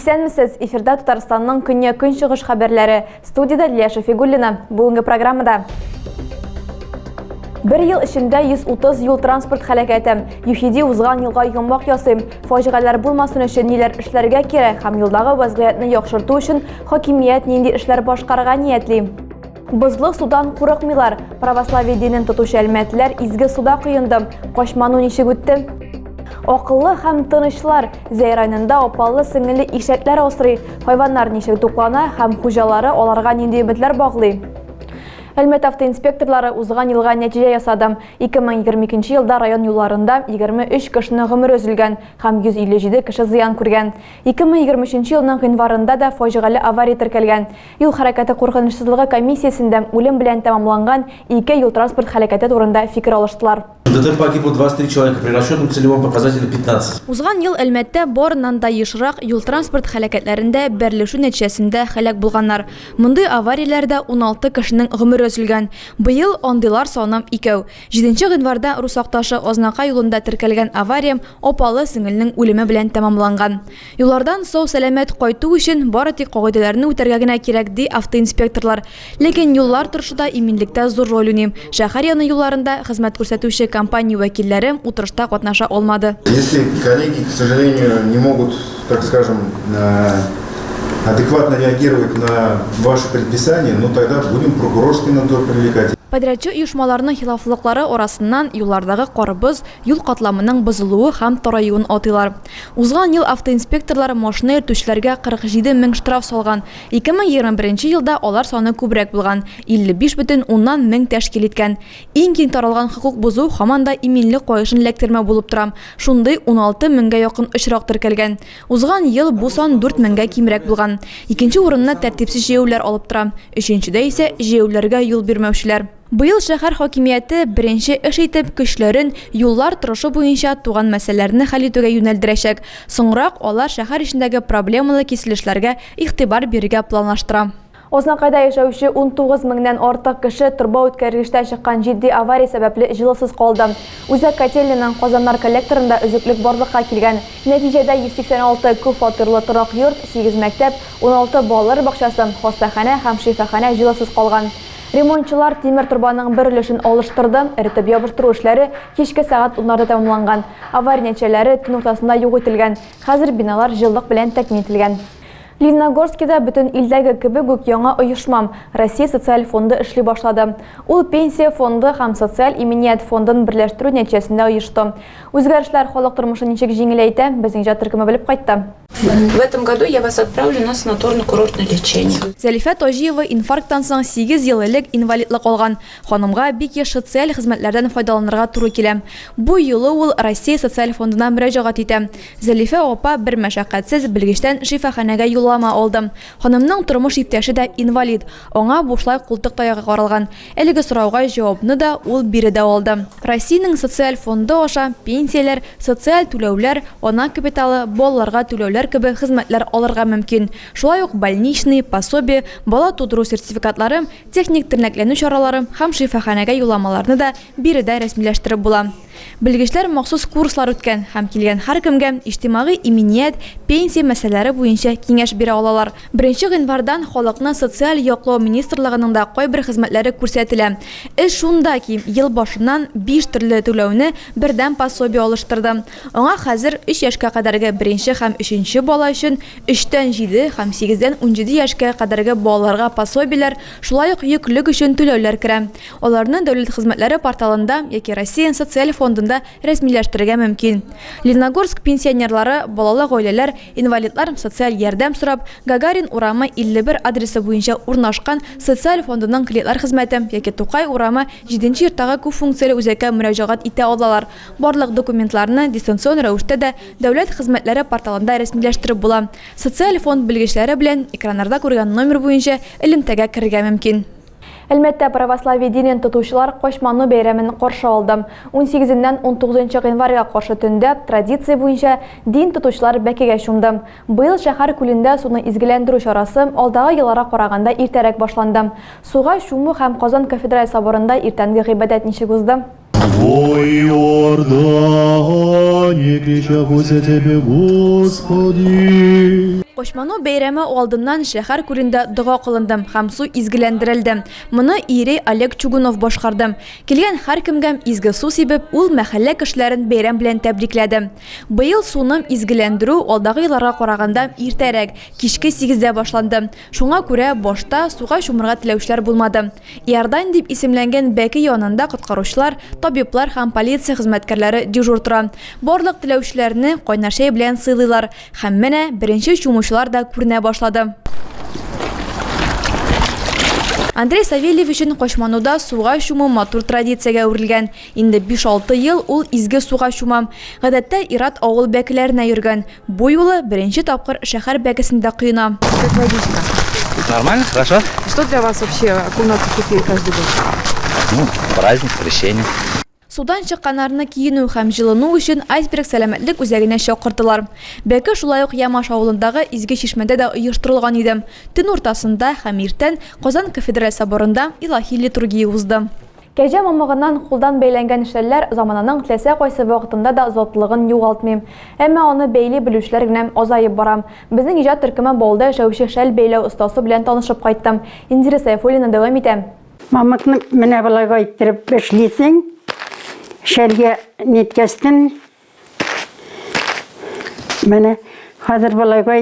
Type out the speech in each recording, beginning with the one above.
Исәнмесез, эфирда Татарстанның көньяк-көнчыгыш хәбәрләре. Студиядә Лилия Шәфигуллина. Бүгенге программада Бер ел эчендә 130 юл-транспорт һәлакәте. ЮХИДИ узган елга йомгак ясый. Фаҗигаләр булмасын өчен ниләр эшләргә кирәк һәм юлдагы вәзгыятьне яхшырту өчен хакимият нинди эшләр башкарырга ниятли? Бозлы судан курыкмыйлар. Православие динен тотучы әлмәтлеләр изге суда коенды. Качману ничек үтте? Акыллы һәм тынычлар. Зәй районында апалы-сеңелле ишәкләр асрый. Хайваннар ничек туклана һәм хуҗалары аларга нинди өметләр баглый? Әлмәт автоинспекторлары узган елга нәтиҗә ясады. 2022 елда район юлларында 23 кешенең гомере өзелгән һәм 157 кеше зыян күргән. 2023 елның гыйнварында да фаҗигале авария теркәлгән. Юл хәрәкәте куркынычсызлыгы комиссиясендә үлем белән тәмамланган ике юл-транспорт һәлакәте турында фикер алыштылар. В ДТП погибло 23 человека при расчетном целевом показателе 15. Узган ел Әлмәттә барыннан да ешрак юл-транспорт һәлакәтләрендә бәрелешү нәтиҗәсендә һәлак булганнар. Мондый аварияләрдә 16 кешенең гомере өзелгән. Быел андыйлар саны икәү. Җиденче гыйнварда Рус Акташы-Азнакай юлында теркәлгән авария апалы-сеңелнең үлеме белән тәмамланган. Юллардан сау-сәламәт кайту өчен бары тик кагыйдәләрне үтәргә генә кирәк, ди автоинспекторлар. Ләкин юллар торышы да иминлектә зур роль уйный. Шәһәр яны юлларында хезмәт күрсәтүче компания вәкилләре утырышта катнаша алмады. Если коллеги, к сожалению, не могут, так скажем, адекватно реагировать на ваши предписания, ну тогда будем прокурорский надзор привлекать. Подрядчы оешмаларның хилафлыклары арасыннан юллардагы кар-боз, юл катламының бозылуы һәм тараюын атыйлар. Узган ел автоинспекторлар машина йөртүчеләргә 47 мең штраф салган. 2021 елда алар саны күбрәк булган, 55 бөтен уннан мең тәшкил иткән. Иң киң таралган хокук бозу һаман да иминлек каешын эләктермәү булып тора. Шундый 16 меңгә якын очрак теркәлгән. Узган ел бу сан 4 меңгә кимрәк булган. Икенче урынны тәртипсез җәяүлеләр алып тора. Өченчедә исә җәяүлеләргә юл бирмәүчеләр. Быел шәһәр хакимияте беренче эш итеп көчләрен юллар торышы буенча туган мәсьәләләрне хәл итүгә юнәлдерәчәк. Соңрак алар шәһәр эчендәге проблемалы киселешләргә игътибар бирергә планлаштыра. Азнакайда яшәүче 19 меңнән артык кеше торба үткәргечтә чыккан җитди авария сәбәпле җылысыз калды. Үзәк котельныйның Казаннар коллекторында өзеклек барлыкка килгән. Нәтиҗәдә 186 күп фатирлы торак йорт, сигез мәктәп, 16 балалар бакчасы, хастаханә һәм шифаханә җылысыз калган. Ремонтчылар тимер торбаның бер өлешен алыштырды, эретеп ябыштыру эшләре кичке сәгать уннарда тәмамланган. Авария нәтиҗәләре төн уртасында юк ителгән. Хәзер биналар җылылык белән тәэмин ителгән. Лениногорскида бөтен илдәге кебек үк яңа оешма, Россия Социаль фонды эшли башлады. Ул Пенсия фонды һәм Социаль иминият фондын берләштерү нәтиҗәсендә оешты. Үзгәрешләр халык тормышын ничек җиңеләйтә, безнең иҗат төркеме белеп кайтты. В этом году я вас отправлю на санаторно-курортное лечение. Зәлифә Таҗиева инфаркттан соң сигез ел элек инвалидлык алган. Ханымга бик еш социаль хезмәтләрдән файдаланырга туры килә. Бу юлы ул Россия Социаль фондына мөрәҗәгать итә. Зәлифә апа бер мәшәкатьсез белгечтән шифаханәгә юллама алды. Ханымның тормыш иптәше дә инвалид. Аңа бушлай култык таягы каралган. Әлеге сорауга җавапны да ул биредә алды. Россиянең Социаль фонды аша пенсияләр, социаль түләүләр, ана капиталы, балаларга түләүләр кебек хезмәтләр алырга мөмкин. Шулай ук больничный, пособие, бала тудыру сертификатлары, техник тернәкләнү чаралары һәм шифаханәгә юлламаларны да биредә рәсмиләштереп була. Белгечләр махсус курслар үткән һәм килгән һәркемгә иҗтимагый иминият, пенсия мәсьәләләре буенча киңәш бирә алалар. Беренче гыйнвардан халыкны социаль яклау министрлыгының да кайбер хезмәтләре күрсәтелә. Эш шунда ки, ел башыннан биш төрле түләүне бердәм пособие алыштырды. Аңа хәзер өч яшькә кадәрге беренче һәм өченче бала өчен өчтән җиде һәм сигездән 17 яшькә кадәрге балаларга пособиеләр, шулай ук йөклек өчен түләүләр керә. Аларны Дәүләт хезмәтләре порталында яки Россия Социаль фондында рәсмиләштерергә мөмкин. Лениногорск пенсионерлары, балалы гаиләләр, инвалидлар социаль ярдәм сорап, Гагарин урамы 51 адресы буенча урнашкан Социаль фондының клиентлар хезмәте яки Тукай урамы 7 нче йорттагы күпфункцияле үзәккә мөрәҗәгать итә алалар. Барлык документларны дистанцион рәвештә дә Дәүләт хезмәтләре порталында рәсмиләштереп була. Социаль фонд белгечләре белән экраннарда күргән номер буенча элемтәгә керергә мөмкин. Әлмәттә православие динен тотучылар Качману бәйрәмен каршы алды. Унсигезеннән унтугызынчы гыйнварга каршы төндә, традиция буенча, дин тотучылар бәкегә чумды. Быел шәһәр күлендә суны изгеләндерү чарасы алдагы елларга караганда иртәрәк башланды. Суга чуму һәм Казан кафедраль соборында иртәнге гыйбадәт ничек узды? Твой Иордане, кричахуся Тебе, Господи. Качману бәйрәме алдыннан шәһәр күлендә дога кылынды һәм су изгеләндерелде. Моны иерей Олег Чугунов башкарды. Килгән һәркемгә изге су сибеп, ул мәхәллә кешеләрен бәйрәм белән тәбрикләде. Быел суны изгеләндерү алдагы елларга караганда иртәрәк, кичке сигездә башланды. Шуңа күрә башта суга чумырга теләүчеләр булмады. Иордань дип исемләнгән бәке янында коткаручылар, табиблар һәм полиция хезмәткәрләре дежур тора. Барлык теләүчеләрне кайнар чәй белән сыйлыйлар. Һәм менә беренче чумучылар да күренә башлады. Андрей Савельев өчен Качмануда суга чуму матур традициягә әверелгән. Инде 5-6 ел ул изге суга чума. Гадәттә ир-ат авыл бәкеләренә йөргән. Бу юлы беренче тапкыр шәһәр бәкесендә коена. Как водичка? Нормально, хорошо. Что для вас вообще окунаться в купель каждый год? Ну, праздник, крещение. Судан чыкканнарны киенү һәм җылыну өчен Айсберг сәламәтлек үзәгенә чакырдылар. Бәке шулай ук Ямаш авылындагы Изге чишмәдә дә оештырылган иде. Төн уртасында һәм иртән Казан кафедраль соборында илаһи литургия узды. Кәҗә мамыгыннан кулдан бәйләнгән шәлләр замананың теләсә кайсы вакытында да затлылыгын югалтмый. Әмма аны бәйли белүчеләр генә азаеп бара. Безнең иҗат төркеме Баулыда яшәүче шәл бәйләү остасы белән танышып кайтты. Индира Сәйфуллина дәвам итә. Мамыкны менә болайга иттереп эшлисең. Шәлгә ниткәстен. Менә хәзер болайга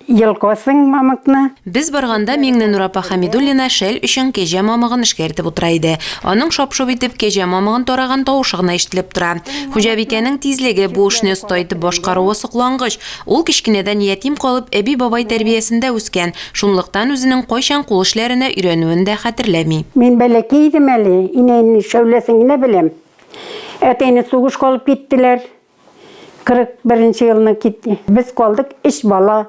йолкасың мамыкны. Без барганда Миңненур апа Хәмидуллина шәл өчен кәҗә мамыгын эшкәртеп утыра иде. Аның шап-шоп итеп кәҗә мамыгын тараган тавышы гына ишетелеп тора. Хуҗабикәнең тизлеге, бу эшне оста итеп башкаруы соклангыч. Ул кечкенәдән ятим калып, әби-бабай тәрбиясендә үскән, шунлыктан үзенең кайчан кул эшләренә өйрәнүен дә хәтерләми. Мин бәләкәй идем әле, инәйнең шәүләсен генә беләм. Әтәйне сугышка алып киттеләр. 41 нче елны кит. Без калдык өч бала.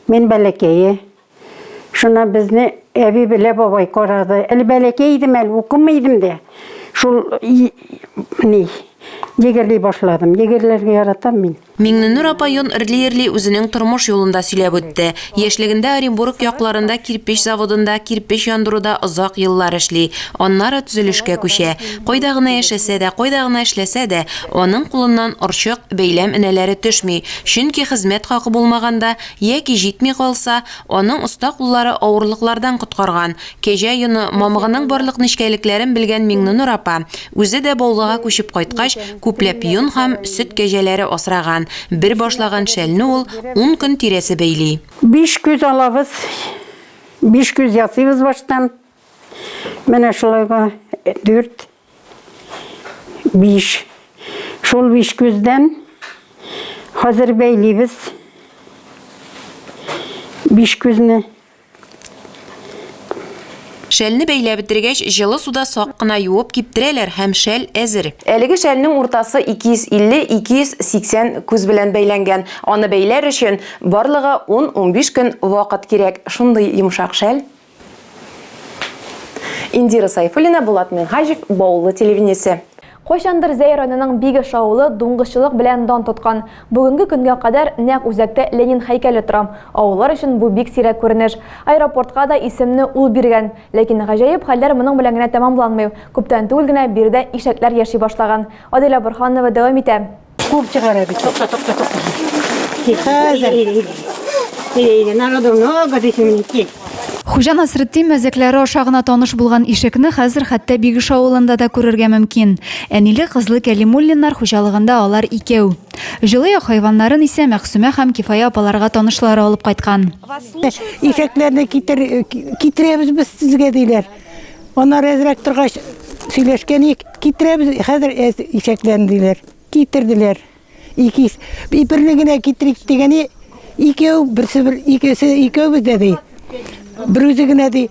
Мин бәләкәе. Шуннан безне әби белә бабай карады. Әле бәләкәй идем әле, укымый идем дә. Шул ни, егерли башладым. Егерләргә яратам мин. Миңненур апа йон эрли-эрли үзенең тормыш юлын да сөйләп үтте. Яшьлегендә Оренбург якларында кирпеч заводында кирпеч яндыруда озак еллар эшли, аннары төзелешкә күчә. Кайда гына яшәсә дә, кайда гына эшләсә дә, аның кулыннан орчык, бәйләм энәләре төшми, чөнки хезмәт хакы булмаганда яки җитми калса, аның оста куллары авырлыклардан коткарган. Кәҗә йоны, мамыгының барлык нечкәлекләрен белгән Миңненур апа, үзе дә Баулыга күчеп кайткач, күпләп йон һәм сөт кәҗәләре асраган. Бер башлаган шәлне ул ун көн тирәсе бәйли. Биш күз алабыз, биш күз ясыйбыз баштан. Менә шулайга дүрт, биш. Шул биш күздән хәзер бәйлибез. Биш күзне. Шәлне бәйләп бетергәч, җылы суда сак кына юып киптерәләр һәм шәл әзер. Әлеге шәлнең уртасы 250-280 күз белән бәйләнгән. Аны бәйләр өчен барлыгы ун-унбиш көн вакыт кирәк. Шундый йомшак шәл. Индира Сайфуллина, Булат Минһаҗев, Баулы телевидениесе. Кайчандыр Зәй районының Бигеш авылы дуңгызчылык белән дан тоткан. Бүгенге көнгә кадәр нәкъ үзәктә Ленин һәйкәле тора. Авыллар өчен бу бик сирәк күренеш. Аэропортка да исемне ул биргән. Ләкин гаҗәеп хәлләр моның белән генә тәмамланмый. Күптән түгел генә биредә ишәкләр яши башлаган. Адилә Борһанова дәвам итә. Куып чыгара бит. Тукта, тукта, тукта. Хәзер. Әйдә, народу много дисең, кил. Хуҗа Насретдин мәзәкләре аша гына таныш булган ишекне хәзер хәтта Бигеш авылында да күрергә мөмкин. Әниле-кызлы Кәлимуллиннар хуҗалыгында алар икәү. Җылы як хайваннарын исә Мәгъсүмә һәм Кифая апаларга танышлары алып кайткан. Ишәкләрне китер, китерәбез без сезгә, диләр. Аннары әзрәк торгач, сөйләшкән идек, китерәбез хәзер ишәкләрне, диләр. Китерделәр. Ике, берне генә китерик дигәне, икәү, берсе бер, икесе икәү бездә ди. Бер үзе генә ди,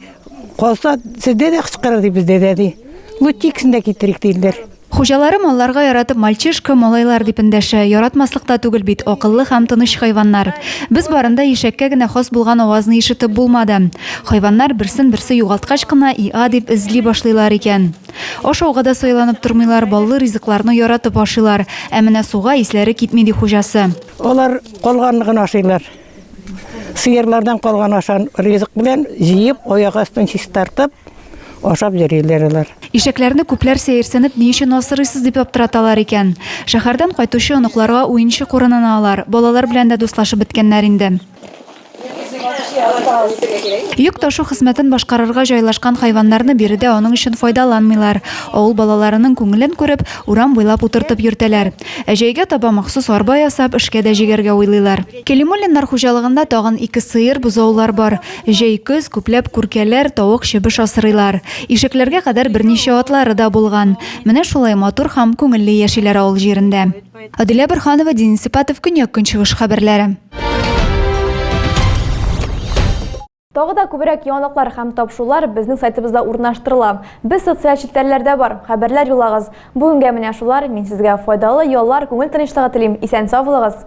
калса сездә дә кычкырыр ди, бездә дә ди. Лучше икесен дә китерик диделәр. Хуҗалары малларга яратып мальчишка, малайлар дип эндәшә. Яратмаслык та түгел бит, акыллы һәм тыныч хайваннар. Без барында ишәккә генә хас булган авазны ишетеп булмады. Хайваннар берсен-берсе югалткач кына иа дип эзли башлыйлар икән. Ашауга да сайланып тормыйлар, баллы ризыкларны яратып ашыйлар. Ә менә суга исләре китми, ди хуҗасы. Алар калганны гына ашыйлар. Сыерлардан калган ашан ризык белән җыеп, аяк астын чистартып, ашап йөриләр алар. Ишәкләрне күпләр сәерсенеп, ни өчен асрыйсыз дип аптыраталар икән. Шәһәрдән кайтучы оныкларга уенчык урынына алар, балалар белән дә дуслашып беткәннәр инде. Йөк ташу хезмәтен башкарырга җайлашкан хайваннарны биредә аның өчен файдаланмыйлар. Авыл балаларының күңелен күреп, урам буйлап утыртып йөртәләр. Ә җәйгә таба махсус арба ясап, эшкә дә җигәргә уйлыйлар. Кәлимуллиннар хуҗалыгында тагын ике сыер, бозаулар бар. Җәй-көз күпләп күркәләр, тавык-чебеш асрыйлар. Ишәкләргә кадәр берничә атлары да булган. Менә шулай матур һәм күңелле яшиләр авыл җирендә. Адилә Борһанова, Денис Ипатов, Көньяк-Көнчыгыш хәбәрләре. Тагы да күбрәк яңалыклар һәм тапшырулар безнең сайтыбызда урнаштырыла. Без социаль челтәрләрдә бар. Хәбәрләр юллагыз. Бүгенгә менә шулар. Мин сезгә файдалы яллар, күңел тынычлыгы телим. Исән-сау булыгыз!